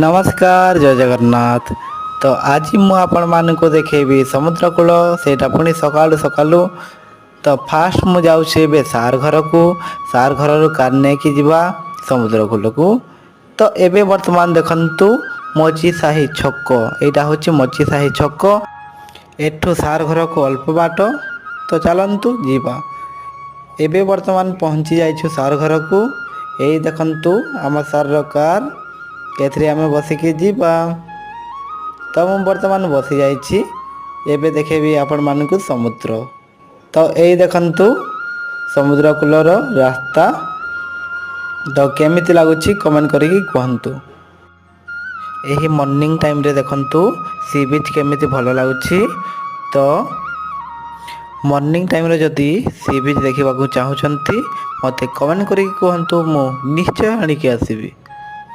ନମସ୍କାର, ଜୟ ଜଗନ୍ନାଥ। ତ ଆଜି ମୁଁ ଆପଣମାନଙ୍କୁ ଦେଖେଇବି ସମୁଦ୍ର କୂଳ, ସେଇଟା ପୁଣି ସକାଳୁ ସକାଳୁ। ତ ଫାଷ୍ଟ ମୁଁ ଯାଉଛି ଏବେ ସାର୍ ଘରକୁ। ସାର୍ ଘରରୁ କାର୍ ନେଇକି ଯିବା ସମୁଦ୍ର କୂଳକୁ। ତ ଏବେ ବର୍ତ୍ତମାନ ଦେଖନ୍ତୁ ମଚି ସାହି ଛକ। ଏଇଟା ହେଉଛି ମଚି ସାହି ଛକ। ଏଠୁ ସାର୍ ଘରକୁ ଅଳ୍ପ ବାଟ। ତ ଚାଲନ୍ତୁ ଯିବା। ଏବେ ବର୍ତ୍ତମାନ ପହଞ୍ଚି ଯାଇଛୁ ସାର୍ ଘରକୁ। ଏଇ ଦେଖନ୍ତୁ ଆମ ସାର୍ର କାର୍। ଏଥିରେ ଆମେ ବସିକି ଯିବା। ତ ମୁଁ ବର୍ତ୍ତମାନ ବସି ଯାଇଛି। ଏବେ ଦେଖେଇବି ଆପଣମାନଙ୍କୁ ସମୁଦ୍ର। ତ ଏଇ ଦେଖନ୍ତୁ ସମୁଦ୍ର କୂଳର ରାସ୍ତା। ତ କେମିତି ଲାଗୁଛି, କମେଣ୍ଟ କରିକି କୁହନ୍ତୁ। ଏହି ମର୍ଣ୍ଣିଂ ଟାଇମ୍ରେ ଦେଖନ୍ତୁ ସି ବିଚ୍ କେମିତି ଭଲ ଲାଗୁଛି। ତ ମର୍ଣ୍ଣିଂ ଟାଇମ୍ରେ ଯଦି ସି ବିଚ୍ ଦେଖିବାକୁ ଚାହୁଁଛନ୍ତି, ମୋତେ କମେଣ୍ଟ କରିକି କୁହନ୍ତୁ, ମୁଁ ନିଶ୍ଚୟ ଆଣିକି ଆସିବି।